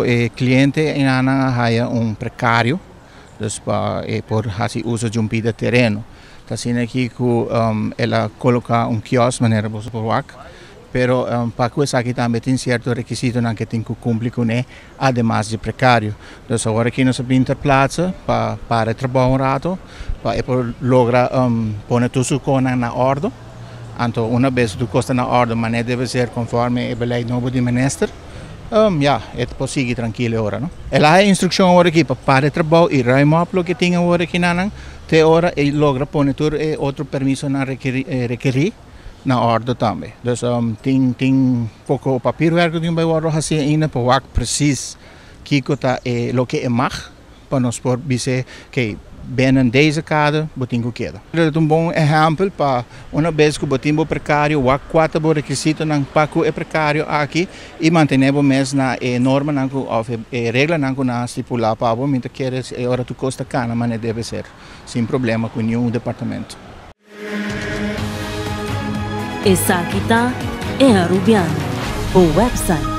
E cliente einan a haya un precario, dus pa e por haci uso di un pida tereno. Ta asina aki cu el a coloca un kiosk manera boso por wak, pero pa cu esaki tambe tin cierto requisitonan cu e tin cu cumpli cune ademas di precario. Dus awor aki nos a bin ter plaatse pa para e trabou un rato pa e por logra pone tur su conan na ordo. Anto una bes tur cos ta na ordo manera debe ser conforme e beleid nobo di minister. Ya, e por sigui trankil e ora, no? El a haña instrukshon awor aki pa para e trabou i ruim op loke tin awor aki na nan te ora e logra pone tur e otro permisonan rekerí na òrdu tambe. Dus tin tin poko papierwerk ku tin bai wòrdu hasí ainda pa wak presis kiko ta e loke e mag. Pa nos por bis'é ke binnen deze kader bo tin ku keda. E ta un bon ehèmpel pa una bes ku bo tin bo prekario wak kua ta bo rekisitonan pa ku e prekario aki i mantené bo mes na e normanan ku òf e reglanan ku nan a stipulá pa bo. Mi ta kere e ora tur kos ta kana manera debe ser sin problema ku niun departamento. Esaki ta E Arubiano, bo website.